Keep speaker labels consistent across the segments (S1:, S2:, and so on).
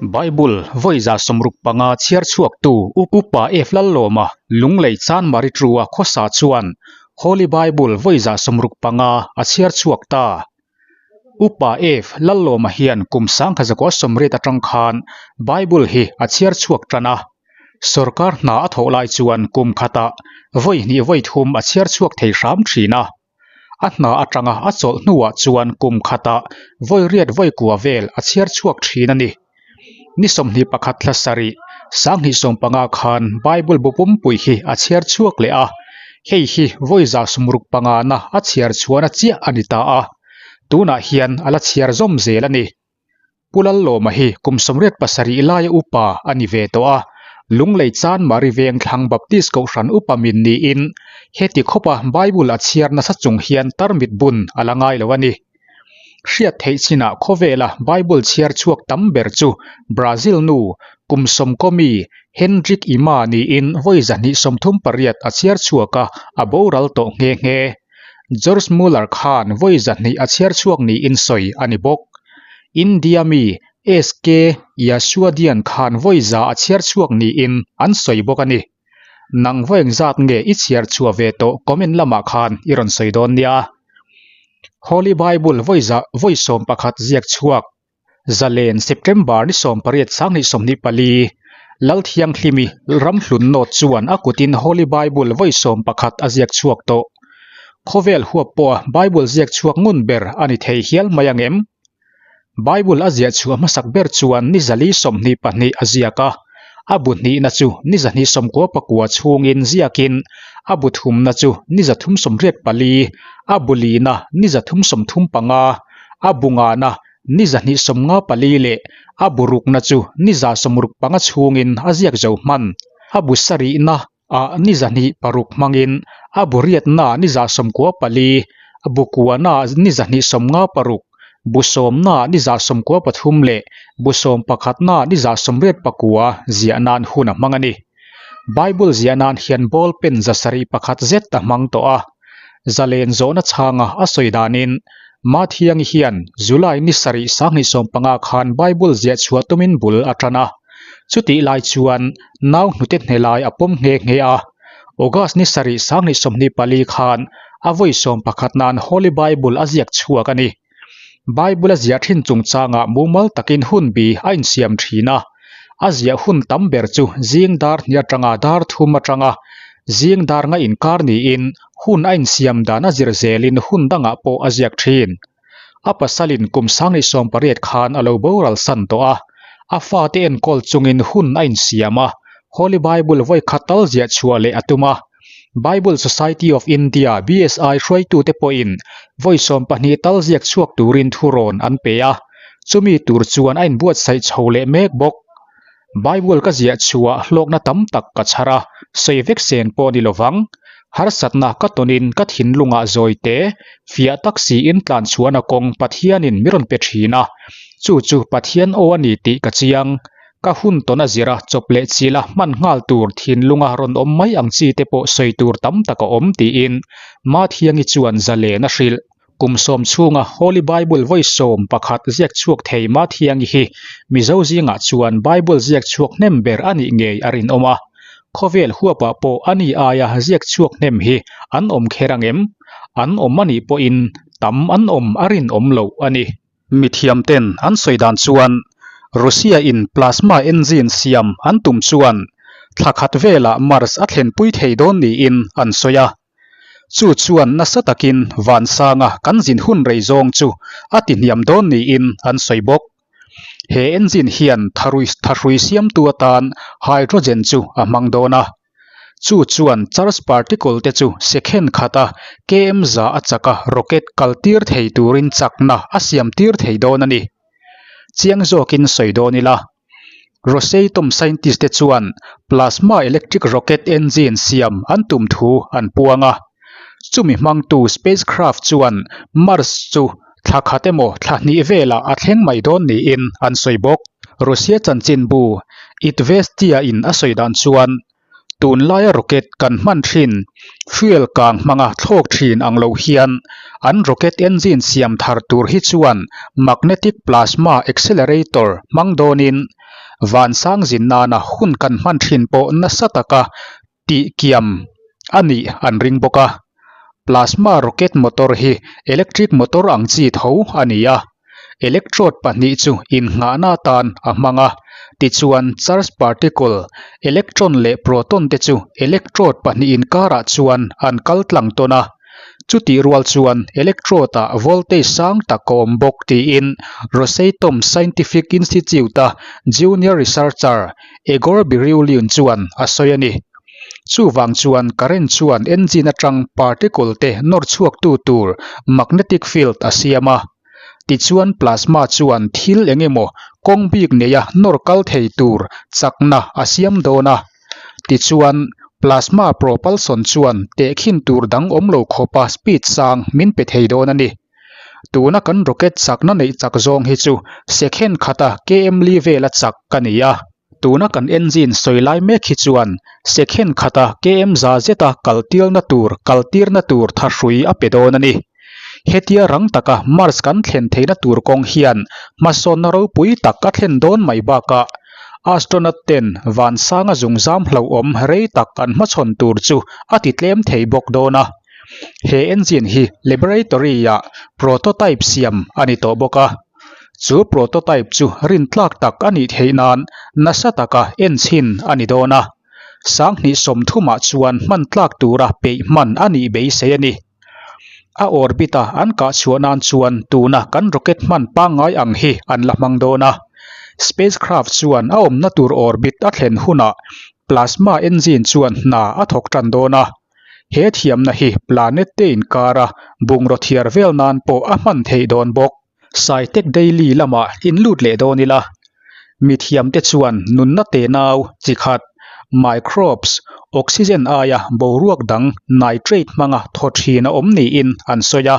S1: Bible vawi 65 chhiar chhuaktu Upa F Lallawma Lunglei Chanmari Trua khawsa chuan Holy Bible vawi 65 a chhiar chhuak ta. Upa F Lallawma hian kum 1980 atang khan Bible hi a chhiar chhuak tan a. Sorkar hna a thawh lai chuan kum khatah vawi hnih vawi thum a chhiar chhuak thei hram thin a. A hna atanga a chawlh hnuah chuan kum khatah vawi riat vawi kua vel a chhiar chhuak thin a ni. Ni 21 thla sarih, 2015 khan Bible bu pumpui hi a chhiar chhuak leh a, hei hi vawi 65 na a chhiar chhuahna chiah a ni ta a, tunah hian a la chhiar zawm zel a ni. Pu Lallawma hi kum 87 laia upa a ni ve tawh a, Lunglei Chanmari Vengthlang Baptist Kohhran upa min niin heti khawpa Bible a chhiar nasa chung hian tarmit bun a la ngai lo a ni. Hriat theih chinah khawvela Bible chhiar chhuak tam ber chu Brazil nu kum sawmkaw mi Hendrik Ima niin vawi 238 a chhiar chhuak a, a boral tawh nghe nghe. George Muller khan vawi 200 a chhiar chhuak niin sawi a ni bawk. India mi SK Yaswadian khan vawi 100 a chhiar chhuak niin an sawi bawk a ni. Nang vawi engzat nge i chhiar chhuah ve tawh comment lamah khan i rawn sawi dawn nia. Holy Bible vawi za vawi 11 ziak chhuak Zalen September ni 18 2024 Lalthianghlimi Ramhlun Note chuan a kutin Holy Bible vawi 11 a ziak chhuak tawh. Khawvel huap pawha Bible ziak chhuak ngun ber a ni thei hial mai ang em? Bible a ziah chhuah hmasak ber chuan ni 422 a ziak a, a bu hnihna chu ni 299 chhungin ziakin a bu thumna chu ni 384, a bu lina ni 335, a bu ngana ni 254 leh a bu rukna chu ni 165 chhungin a ziak zo hman. A bu sarihna ah ni 206 hmangin a bu riatna ni 94, a bu kuana ni 256, bu sawmna ni 93 leh bu sawmpakhatna ni 89 ziah nan hun a hmang a ni. Bible ziah nan hian ball pen 701 zet a hmang tawh a. Zalen zawhna chhanga a sawi danin Mathiangi hian July ni sarih 2015 khan Bible ziah chhuah tumin bul a tan a. Chutih lai chuan nau hnute hne lai a pawm nghe nghe a. August ni sarih 2024 khan a vawi 11 nan Holy Bible a ziak chhuak a ni. Bible a ziah thin chungchangah mumal takin hun bi a insiam thin a. A ziah hun tam ber chu zing dar hnih atanga dar thum atanga zing dar nga inkar niin hun a insiam dan a zir zelin hun dangah pawh a ziak thin. A pasalin kum 2018 khan a lo boral san tawh a, a fate enkawl chungin hun a insiam a, Holy Bible vawi khat tal ziah chhuah leh a tum a. Bible Society of India, BSI, hruaitute pawhin vawi 12 tal ziak chhuak turin thurawn an pe a, chumi tur chuan a inbuatsaih chho leh mek bawk. Bible ka ziah chhuah hlawkna tam tak ka chhar a, sawi vek sen pawh ni lovang. Harsatna ka tawnin ka thinlungah zawi te, fiah tak siin tlan chhuahna kawng Pathianin mi rawn pe thin a, chu chu Pathian aw a ni tih ka chiang. Ka hun tawn a zir a, chawp leh chila hman nghal tur thinlunga rawn awm mai ang chi te pawh sawi tur tam tak a awm tiin Mathiangi chuan zalen a hrilh. Kum sawm chhunga Holy Bible vawi 11 ziak chhuak thei Mathiangi hi Mizo zingah chuan Bible ziak chhuak hnem ber a nih ngei a rinawm a. Khawvel huapah pawh a ni aia ziak chhuak hnem hi an awm kher ang em? An awm a nih pawhin tam an awm a rinawm loh a ni. Mithiam ten an sawi dan chuan Russia in plasma engine siam an tum chuan thla khat velah Mars a thlenpui thei dawn niin an sawi a. Chu chuan nasa takin vansanga kan zin hun rei zawng chu a ti hniam dawn niin an sawi bawk. He engine hian tharui siamtu atan hydrogen chu a hmang dawn a. Chu chuan charge particle te chu second khata km za a chaka rocket kal tir thei turin chakna a siam tir thei dawn a ni. Chiang zawkin sawi dawn ila. Rosatom scientist te chuan plasma electric rocket engine siam an tum thu an puang a. Chumi hmangtu spacecraft chuan Mars chu thla khat emaw thla hnih velah a thleng mai dawn niin an sawi bawk. Russia chanchinbu Izvestia in a sawi dan chuan tunlaia rocket kan hman thin fuel kang hmanga thlawk thin ang lo hian an rocket engine siam thar tur hi chuan magnetic plasma accelerator hmang dawnin. Vansang zin nana hun kan hman thin pawh nasa taka tih kiam a nih an ring bawk a. Plasma rocket motor hi electric motor ang chi tho a ni a. Electrode pahnih chu innghahna atan a hmang a, tichuan charge particle, electron leh proton te chu electrode pahnih inkarah chuan an kal tlang tawn a. Chutih rual chuan electrode-ah voltage sang tak a awm bawk tiin Rosatom Scientific Institute-a junior researcher Egor Biryulin chuan a sawi a ni. Chuvang chuan current chuan engine atang particle te nawr chhuaktu tur magnetic field a siam a. Tichuan plasma chuan thil eng emaw kawng bik neia nawr kal thei tur chakna a siam dawn a. Tichuan plasma propulsion chuan tehkhin tur dang awm lo khawpa speed sang min pe thei dawn a ni. Tuna kan rocket chakna neih chak zawng hi chu second khata km li vela chak ka ni a. Tuna kan engine sawi lai mek hi chuan second khata km za zeta kal tilna tur kal tirna tur thahrui a pe dawn a ni. Hetia rang taka Mars kan thlen theihna tur kawng hian hmasawnna ropui tak a thlen dawn mai bakah astronaut ten vansanga zungzam hlauhawm rei tak an hmachhawn tur chu a ti tlem thei bawk dawn a. He engine hi laboratory-ah prototype siam a ni tawh bawk a. Chu prototype chu rintlak tak a nih theih nan nasa taka enchhin a ni dawn a. Sanghnih sawmthumah chuan hman tlak tura peih hman a nih beisei a ni. A orbit-a an kah chhuah nan chuan tuna kan rocket hman pangngai ang hi an la hmang dawn a. Spacecraft chuan a awmna tur orbit a thlen hunah plasma engine chuan hna a thawk tan dawn a. He thiamna hi planet te inkara bungraw thiar vel nan pawh a hman theih dawn bawk. Sci-Tech Daily lamah in lut leh dawn ila. Mithiamte chuan nunna tenau chi khat, microbes, oxygen aia boruak dang nitrate hmanga thaw thin a awm niin an sawi a.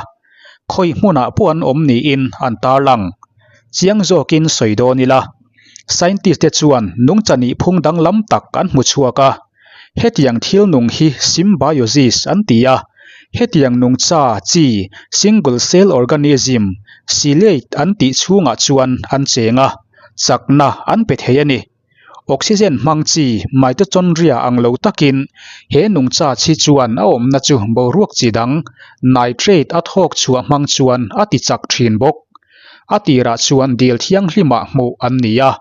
S1: Khawi hmunah pawh an awm niin an tarlang. Chiang zawkin sawi dawn ila. Scientist te chuan nungcha nihphung danglam tak an hmu chhuak a. Hetiang thil nung hi symbiosis an ti a, hetiang nungcha chi single cell organism, ciliate an tih chhungah chuan an cheng a, chakna an pe thei a ni. Oxygen hmang chi mitochondria ang lo takin he nungcha chi chuan a awmna chu boruak chi dang nitrate a thawk chhuah hmang chuan a ti chak thin bawk. A tirah chuan dil thianghlimah hmuh an ni a.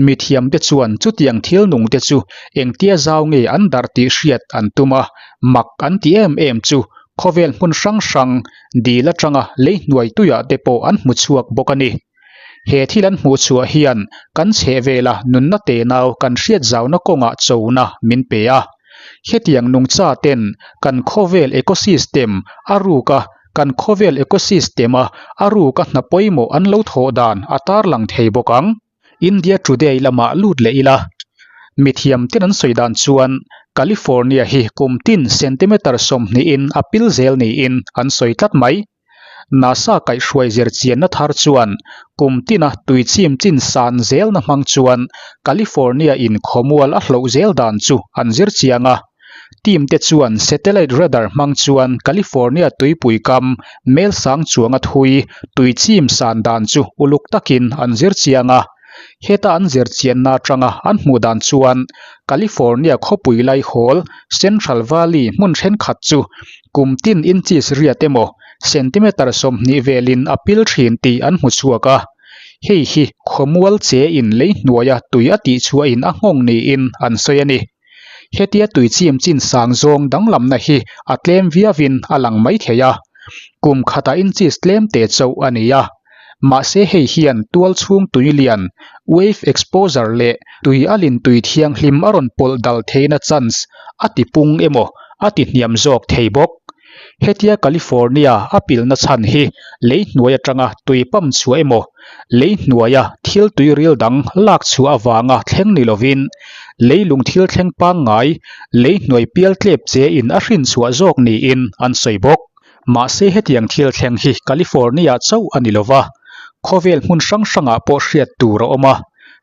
S1: Mithiamte chuan chutiang thil nungte chu engtia zau nge an darh tih hriat an tum a, mak an ti em em chu khawvel hmun hrang hrang dil atanga lei hnuai tuiah te pawh an hmu chhuak bawk a ni. He thil an hmuh chhuah hian kan chhehvela nunna tenau kan hriat zauna kawngah chona min pe a. Hetiang nungcha ten kan khawvel ecosystem a ruk a Kan khawvel ecosystem-a a ruka hna pawimawh an lo thawh dan a tarlang thei bawk ang. India Today lamah lut leh ila. Mithiam ten an sawi dan chuan California hi kum tin centimeter sawmhnihin a pil zel niin an sawi tlat mai. NASA kaihhruai zirchianna thar chuan kum tina tui chim chin san zelna hmang chuan California in khawmual a hloh zel dan chu an zir chiang a. Team te chuan satellite radar hmang chuan California tuipui kam mel sang chuanga thui tui chim san dan chu uluk takin an zir chiang a. Heta an zir chianna atanga an hmuh dan chuan California khawpui laihawl Central Valley hmun thenkhat chu kum tin inches riat emaw centimeter 20 velin a pil thin tih an hmu chhuak a. Hei hi khawmual che in lei hnuaia tui a tihchhuahin a nghawng niin an sawi a ni. Hetia tui chim chin sang zawng danglamna hi a tlem viauin a lang mai thei a, kum khatah inches tlem te chauh a ni a. Mahse hei hian tual chhung tui lian, wave exposure leh tui a lin tui thianghlim a rawn pawlh dal theihna chance a ti pung emaw a ti hniam zawk thei bawk. Hetia California a pilna chhan hi lei hnuai atanga tui pump chhuah emaw, lei hnuaia thil tui ril dang lak chhuah avanga thleng ni lovin, leilung thil thleng pangngai, lei hnuai pial tlep che in a hrin chhuah zawk niin an sawi bawk. Mahse hetiang thil thleng hi California chauh a ni lova, khawvel hmun hrang hrangah pawh hriat tur a awm a.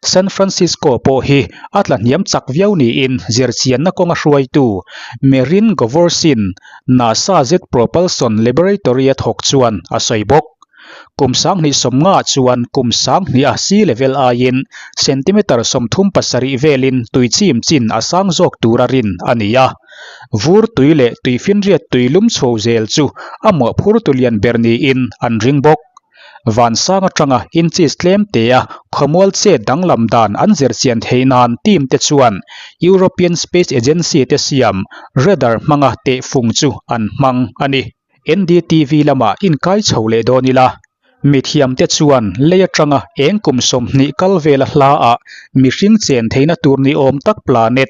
S1: San Francisco pawh hi a tla hniam chak viau niin zirchianna kawnga hruaitu Merin Govorsin, NASA Jet Propulsion Laboratory-a thawk chuan a sawi bawk. Kum 2050 ah chuan kum 2000 a sea level aiin centimeter 37 velin tui chim chin a sang zawk tura rin a ni a. Vur tui leh tuifinriat tui lum chho zel chu a mawhphur tu lian ber niin an ring bawk. Vansang atanga inches tlem tea khawmual chet danglam dan an zirchian theih nan team te chuan European Space Agency te siam radar hmanga tehfung chu an hmang a ni. NDTV lamah inkai chho leh dawn ila, mithiamte chuan lei atanga eng kum 20 kal vela hlaah mihring chen theihna tur ni awm tak planet,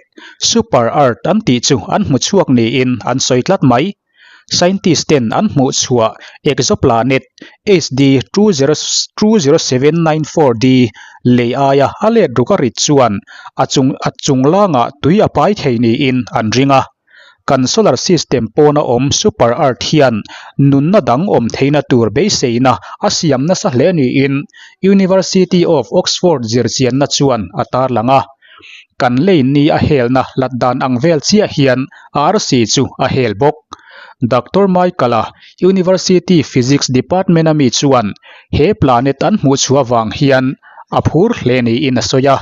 S1: Super Earth an tih chu an hmu chhuak niin an sawi tlat mai. Scientist ten an hmuh chhuah exoplanet HD 2020794d lei aia a let ruk a rit chuan a chung a chunglangah tui a pai thei niin an ring a. Kan solar system pawna awm super earth hian nunna dang awm theihna tur beiseina a siam nasa hle niin University of Oxford zirchianna chuan a tarlang a. Kan lei ni a helna hlat dan ang vel chiah hian arsi chu a hel bawk. Doctor Michael-a University Physics Department-a mi chuan he planet an hmuh chhuah vang hian a phur hle niin a sawi a.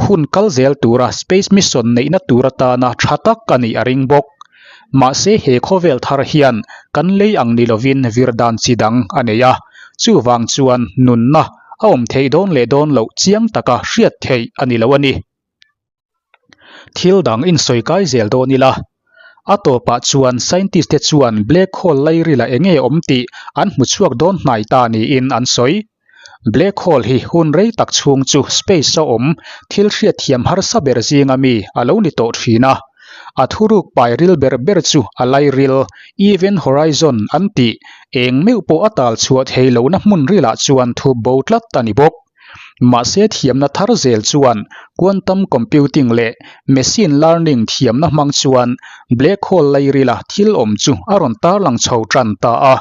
S1: Hun kal zel tura space mission neihna tur atana tha tak a nih a ring bawk. Mahse he khawvel thar hian kan lei ang ni lovin vir dan chi dang a nei a, chuvang chuan nunna a awm theih dawn leh dawn loh chiang taka hriat theih a ni lo a ni. Thil dang insawi kai zel dawn ila. A tawpah chuan scientist te chuan black hole lairila eng nge awm tih an hmu chhuak dawn hnai ta niin an sawi. Black hole hi hun rei tak chhung chu space a awm thil hriatthiam harsa ber zinga mi a lo ni tawh thin a. A thuruk pai ril ber ber chu a lairil, event horizon an tih, eng meuh pawh a tal chhuah thei lohna hmun rilah chuan thup bo tlat a ni bawk. Mahse thiamna thar zel chuan quantum computing leh machine learning thiamna hmang chuan black hole lairila thil awm chu a rawn tarlang chho tan ta a.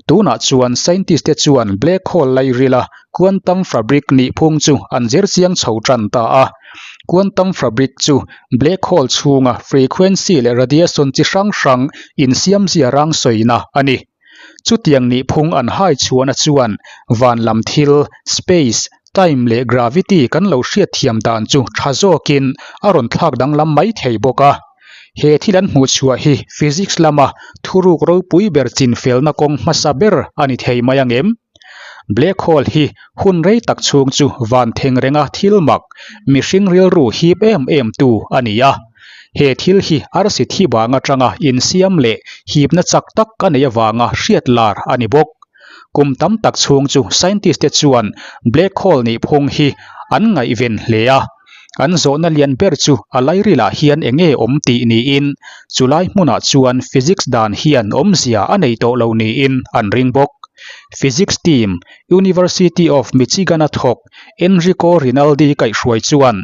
S1: Tunah chuan scientist te chuan black hole lairila quantum fabric nih phung chu an zir chiang chho tan ta a. Quantum fabric chu black hole chhunga frequency leh radiation chi hrang hrang insiamzia rang sawina a ni. Chutiang nih phung an hai chhuahna chuan van lam thil, space, time leh gravity kan lo hriat thiam dan chu tha zawkin a rawn thlak danglam mai thei bawk a. He thil an hmuh chhuah hi physics lama thuruk ropui ber chinfelna kawng hmasa ber a ni thei mai ang em? Black hole hi hun rei tak chhung chu van theng renga thil mak, mihring rilru hip em em tu a ni a. He thil hi arsi thi bang atanga insiam leh hipna chak tak a neih avanga hriat lar a ni bawk. Kum tam tak chhung chu scientist te chuan black hole nih phung hi an ngaihven hle a. An zawhna lian ber chu a lairilah hian eng nge awm tih niin chulai hmunah chuan physics dan hian awmzia a nei tawh lo niin an ring bawk. Physics team, University of Michigan-a thawk Enrico Rinaldi kaihhruai chuan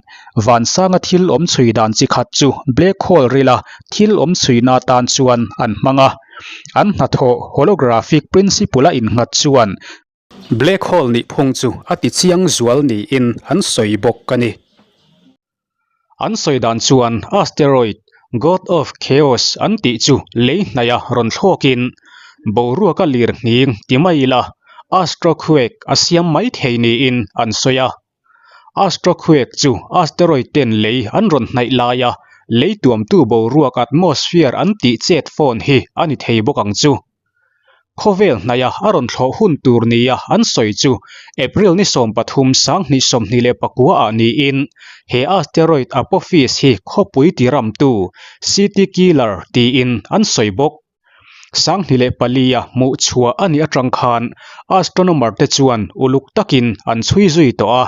S1: vansanga thil awm chhui dan chi khat chu black hole rila thil awm chhuina atan chuan an hmang a. An hnathawh holographic principle-a innghat chuan Black hole nih phung chu a ti chiang zual niin an sawi bawk a ni. An sawi dan chuan asteroid God of Chaos an tih chu lei hnaiha rawn thlawkin boruaka lir hning ti mai ila astroquake a siam mai thei niin an sawi a. Astroquake chu asteroid ten lei an rawn hnaih laia lei tuamtu boruak atmosphere an tih chet fawn hi a ni thei bawk ang chu. Khawvel hnaiha a rawn thlawh hun tur nia an sawi chu April ni 13 2024 ah niin he asteroid Apophis hi khawpui tiramtu, city killer, tiin an sawi bawk. 2004 a hmuh chhuah a nih atang khan astronomer te chuan uluk takin an chhui zui tawh a.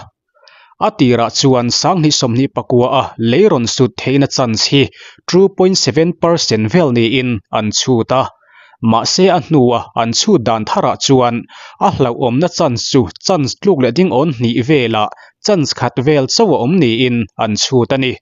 S1: A tirah chuan 2024 a lei rawn sut theihna chance hi 2.7% vel niin an chhut a. Mahse a hnua an chhut dan tharah chuan a hlauhawmna chance chu chance tluk leh ding awn hnih velah chance khat vel chauh a awm niin an chhut a ni.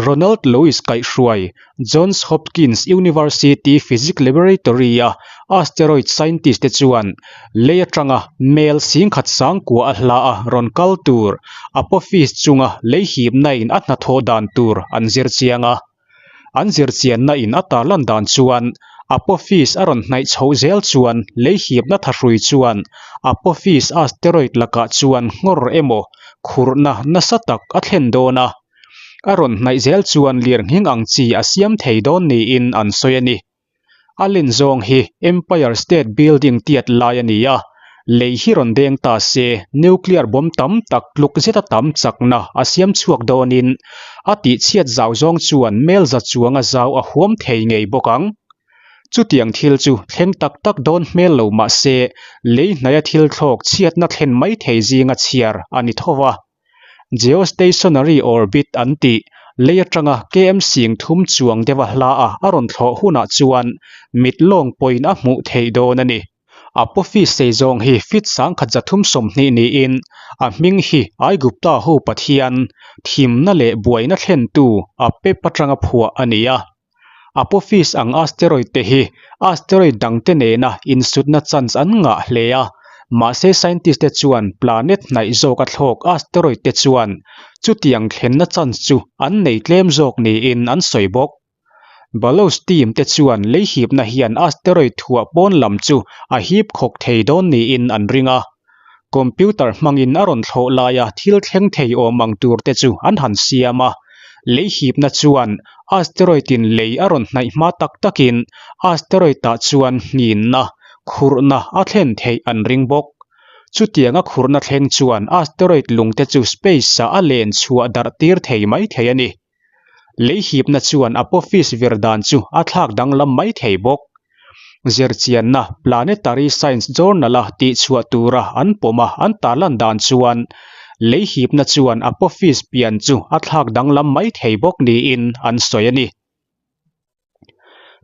S1: Ronald Lewis kaihhruai Johns Hopkins University Physics Laboratory-a asteroid scientist te chuan lei atanga mel singkhat sangkua a hla a rawn kal tur Apophis chunga lei hipna in a hnathawh dan tur an zir chiang a. An zir chianna in a tarlan dan chuan Apophis a rawn hnaih chhoh zel chuan lei hipna thahrui chuan Apophis asteroid lakah chuan nghawr emaw khurhna nasa tak a thlen dawn a, a rawn hnaih zel chuan lirnghing ang chi a siam thei dawn niin an sawi a ni. A len zawng hi Empire State Building tiat lai a ni a, lei hi rawn deng ta se nuclear bomb tam tak tluk zeta tam chakna a siam chhuak dawnin a tihchhiat zau zawng chuan mel za chuanga zau a huam thei ngei bawk ang. Chutiang thil chu thleng tak tak dawn hmel lo mah se lei hnaia thil thlawk chhiatna thlen mai thei zinga chhiar a ni tho va. Geostationary orbit an tih, lei atanga KM sing thum chuang deuha hla a a rawn thlawh hunah chuan mit lawng pawhin a hmuh theih dawn a ni. Apophis sei zawng hi feet sangkhat 320 niin a hming hi Aigupta ho pathian, thimna leh buaina thlentu Apep atanga phuah a ni a. Apophis ang asteroid te hi asteroid dangte nena insutna chance an ngah hle a, mahse scientist te chuan planet hnaih zawk a thlawk asteroid te chuan chutiang thlenna chance chu an nei tlem zawk niin an sawi bawk. Baloch team te chuan lei hipna hian asteroid thuah pawn lam chu a hip khawk thei dawn niin an ring a. Computer hmangin a rawn thlawh laia thil thleng thei awm ang tur te chu an han siam a. Lei hipna chuan asteroid in lei a rawn hnaih hma tak takin asteroid ah chuan nghinna, khurhna a thlen theih an ring bawk. Chutianga khurhna thleng chuan asteroid lung te chu space ah a len chhuah darh tir thei mai thei a ni. Lei hipna chuan Apophis vir dan chu a thlak danglam mai thei bawk. Zirchianna Planetary Science Journal-a tihchhuah tura an pawm a an tarlan dan chuan lei hipna chuan Apophis pian chu a thlak danglam mai thei bawk niin an sawi a ni.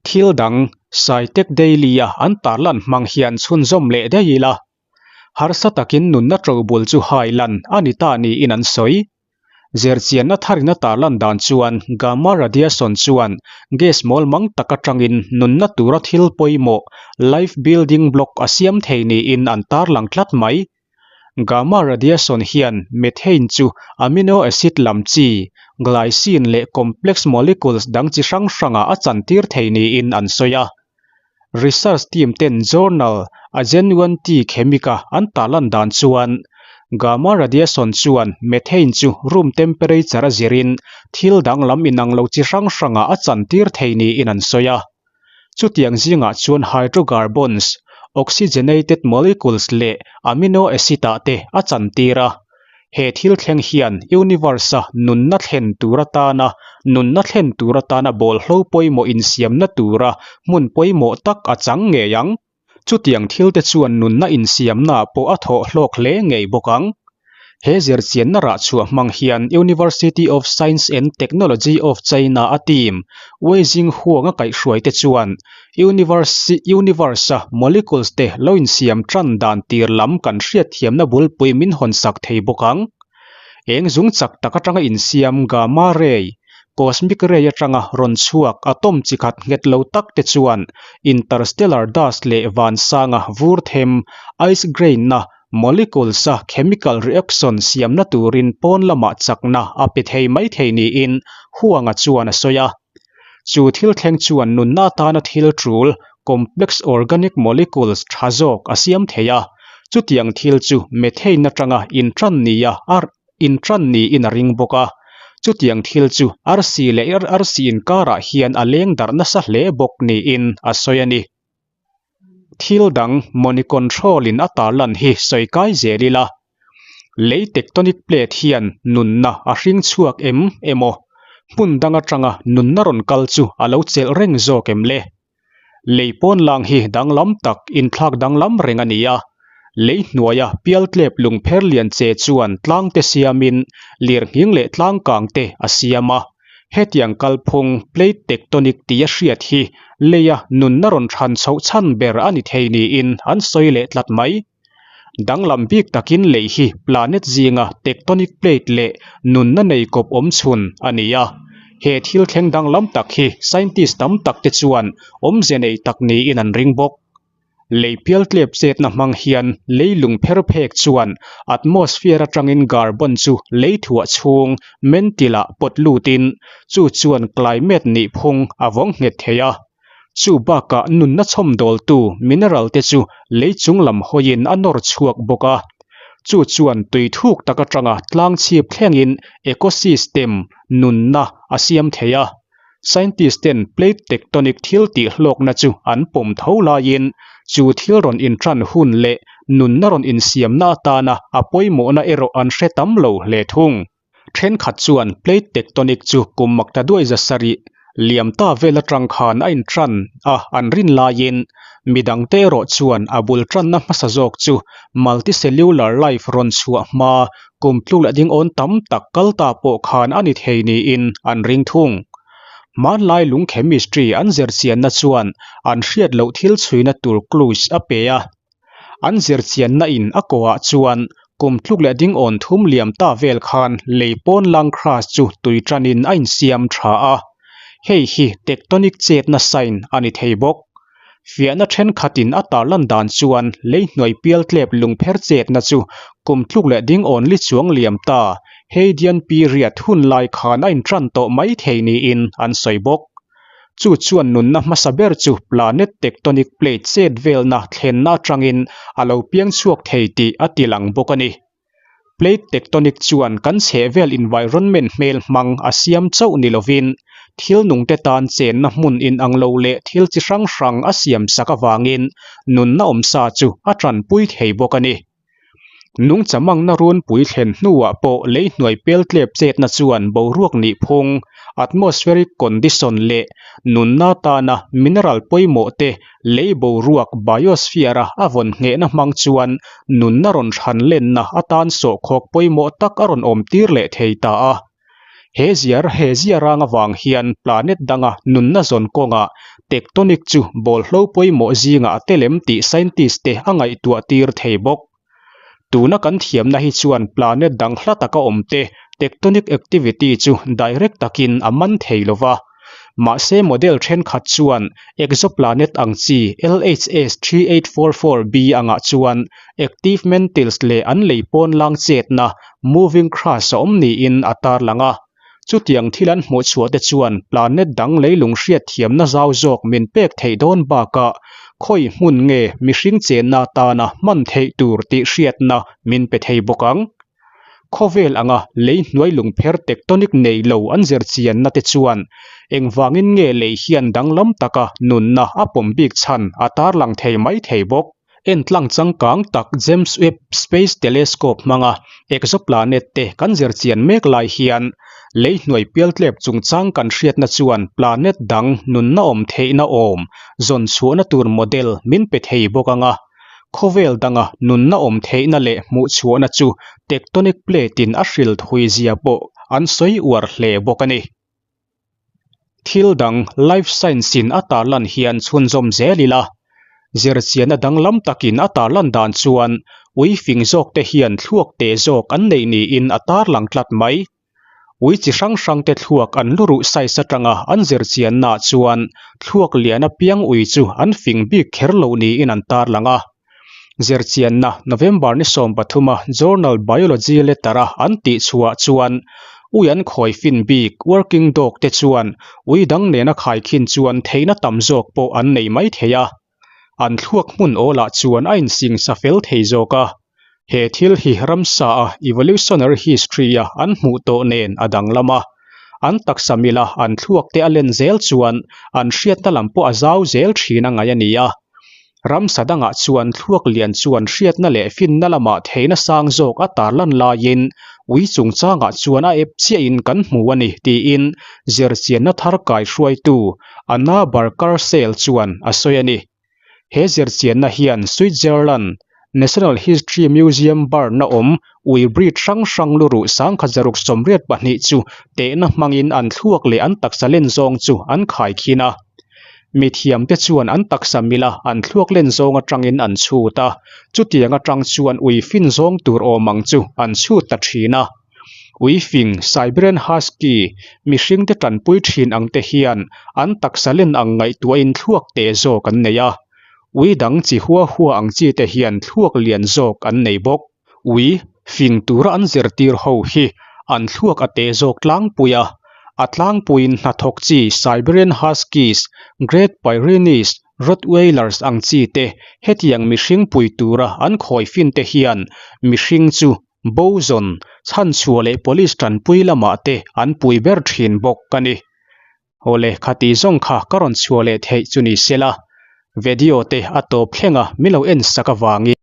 S1: Thil dang SciTech Daily-a an tarlan hmang hian chhunzawm leh daih ila, harsa takin nunna ṭobul chu hai lan a ni ta niin an sawi. Zirchianna tharin a tarlan dan chuan gamma radiation chuan gas mawl mang tak atangin nunna tura thil pawimawh, life building block, a siam thei niin an tarlang tlat mai. Gamma radiation hian methane chu amino acid lam chi, glycine leh complex molecules dang chi hrang hrangah a chantir thei niin an sawi a. Research team ten journal a Genuanti Chemica an tarlan dan chuan gamma radiation chuan methane chu room temperature a zirin thil danglam inang lo chi hrang hrangah a chantir thei niin an sawi a. Chutiang zingah chuan hydrocarbons, oxygenated molecules leh amino acid ah te a chantir a. He thil thleng hian universe-a nunna thlen tur atana nunna thlen tur atana bawlhlo pawimawh insiamna tura hmun pawimawh tak a chang ngei ang. Chutiang thilte chuan nunna insiamnaah pawh a thawh hlawk hle ngei bawk ang. He zirchianna rah chhuah hmang hian University of Science and Technology of China a team Wei Jinghuang a kaihhruaite chuan Universe-a molecules te lo insiam tan dan tir lam kan hriatthiamna bulpui min hawnsak thei bawk ang. Eng zung chak tak atanga insiam gamma ray, cosmic ray atanga rawn chhuak atom chi khat nghet lo tak te chuan interstellar dust leh vansanga vur them, ice grain-na molecules-a chemical reaction siamna turin pawn lamah chakna a pe thei mai thei niin Huang-a chuan a sawi a. Chu thil thleng chuan nunna atana thil tul, complex organic molecules, tha zawk a siam thei a. Chutiang thil chu methane atanga intan nia a intan niin a ring bawk a. Chutiang thil chu arsi leh arsi inkarah hian a leng darh nasa hle bawk niin a sawi a ni. Thil dang money control in a tarlan hi sawi kai zel ila, lei tectonic plate hian nunna a hring chhuak em emaw, hmun dang atanga nunna rawn kal chu a lo chelh reng zawk em le? Lei pawn lang hi danglam tak inthlak danglam reng a ni a, lei hnuaia pialtlep lungpher lian che chuan tlang te siamin lirnghing leh tlangkang te a siam a. Hetiang kalphung, plate tectonic tia hriat hi leia nunna rawn hran chhoh chhan ber a ni thei niin an sawi leh tlat mai. Danglam bik takin lei hi planet zinga tectonic plate leh nunna nei kawp awm chhun a ni a. He thil thleng danglam tak hi scientist tam tak te chuan awmze nei tak niin an ring bawk. Lei pialtlep chetna hmang hian leilung pher phek chuan atmosphere atangin carbon chu lei thuah chhung mentilah pawt lutin chu chuan climate nihphung a vawng nghet thei a. Chu bakah nunna chhawmdawltu mineral te chu lei chung lam hawiin a nawr chhuak bawk a. Chu chuan tui thuk tak atanga tlang chhip thlengin ecosystem, nunna, a siam thei a. Scientist ten plate tectonic thil tih hlawkna chu an pawm tho laiin chu thil rawn intan hun leh nunna rawn insiamna atana a pawimawhna erawh an hre tam lo hle thung. Thenkhat chuan plate tectonic chu kum makta duai za sarih liam ta vel atang khan a intan a an rin laiin midangte erawh chuan a bul tanna hmasa zawk chu multicellular life rawn chhuah hma kum tluk leh ding awn tam tak kal ta pawh khan a ni thei niin an ring thung. Hmanlai lung chemistry an zirchianna chuan an hriat loh thil chhuina tur clues a pe a. An zirchianna in a kawhah chuan kum tluk leh ding awn thum liam ta vel khan lei pawn lang crust chu tui tanin a insiam tha a. Hei hi tectonic chetna sign a ni thei bawk. Fiahna thenkhatin a tarlan dan chuan lei hnuai pial tlep lungpher chetna chu kum tluk leh ding awn li chuang liam ta Hadean period hun lai khan a intan tawh mai thei niin an sawi bawk. Chu chuan nunna hmasa ber chu planet tectonic plate chet velna thlenna atangin a lo piang chhuak thei tih a tilang bawk a ni. Plate tectonic chuan kan chhehvel environment hmel hmang a siam chauh ni lovin thil nungte tan chenna hmun inang lo leh thil chi hrang hrang a siam sak avangin nunna awmsa chu a tanpui thei bawk a ni. Nungchamangna runpui thlen hnuah pawh lei hnuai pel tlep chetna chuan boruak nih phung, atmospheric condition, leh nunna tana mineral pawimawh te lei boruak biosphere-a a vawn nghehna hmang chuan nunna rawn hran lenna atan sawhkhawk pawimawh tak a rawn awm tir leh thei ta a. He ziar he ziarang avang hian planet danga nunna zawn kawngah tectonic chu bawlhlo pawimawh zingah a telem tih scientist te a ngaihtuah tir thei bawk. Tuna kan thiamna hi chuan planet dang hla taka awm te tectonic activity chu direct takin a man thei lo va. Mahse model thenkhat chuan exoplanet ang chi LHS 3844b angah chuan active mantles leh an lei pawn lang chetna moving crust a awm niin a tarlang a. Chutiang thil an hmuh chhuah te chuan planet dang leilung hriatthiamna zau zawk min pek theih dawn bakah khawi hmun nge mihring chenna atana hman theih tur tih hriatna min pe thei bawk ang. Khawvel anga lei hnuai lungpher tectonic nei lo an zirchianna te chuan engvangin nge lei hian danglam taka nunna a pawm bik chhan a tarlang thei mai thei bawk. Entlang changkang tak James Webb Space Telescope hmanga exoplanet te kan zirchian mek lai hian lei hnuai pialtlep chungchang kan hriatna chuan planet dang nunna awm theihna awm zawn chhuahna tur model min pe thei bawk anga khawvel danga nunna awm theihna leh hmuh chhuahna chu tectonic plate in a hril thui zia pawh an sawi uar hle bawk a ni. Thil dang life science in a tarlan hian chhunzawm zel ila, zirchianna danglam takin a tarlan dan chuan ui fing zawk te hian thluak te zawk an neih niin a tarlang tlat mai. Ui chi hrang hrang te thluak an lu ruh size atanga an zirchiannaah chuan thluak lian apiang ui chu an fing bik kher loh niin an tarlang a. Zirchianna November ni 13 a Journal Biology Letter a an tih chhuah chuan ui an khawi fin bik working dog te chuan ui dang nena khaikhin chuan theihna tam zawk pawh an nei mai thei a. An thluak hmun awlah chuan a insingsa fel thei zawk a. He thil hi ramsa a evolutionary history a an hmuh tawh nen a danglam a. An taksa mila an thluak te a len zel chuan an hriatna lam pawh a zau zel thin a ngaih a ni a. Ramsa dangah chuan thluak lian chuan hriatna leh finna lamah theihna sang zawk a tarlan laiin ui chungchangah chuan a ep chiahin kan hmu a ni tiin zirchianna thar kaihruaitu Anna Barker-Sale chuan a sawi a ni. He zirchianna hian Switzerland National History Museum Bern-a awm ui breed hrang hrang luruh 1982 chu tehna hmangin an thluak leh an taksa len zawng chu an khaikhin a. Mithiamte chuan an taksa mila an thluak len zawng atangin an chhut a, chutiang atang chuan ui fin zawng tur awm ang chu an chhut ta thin a. Ui fing, Siberian Husky, mihringte tanpui thin ang te hian an taksa len ang ngaihtuahin thluak te zawk an nei a. Ui dang chi hua hua ang chi te hian thluak lian zawk an nei bawk. Ui fing tura an zirtir ho hi an thluak a te zawk tlangpui a. A tlangpuiin hnathawk chi Siberian Huskies, Great Pyrenees, Rottweilers ang chi te hetiang mihring pui tura an khawi fin te hian mihring chu bo zawn, chhanchhuah leh police tanpui lamah te an pui ber thin bawk a ni. Awle, khati zawng kha ka rawn chhuah leh theih chu ni se la, video te a tawp thleng a, min lo en sak avangin.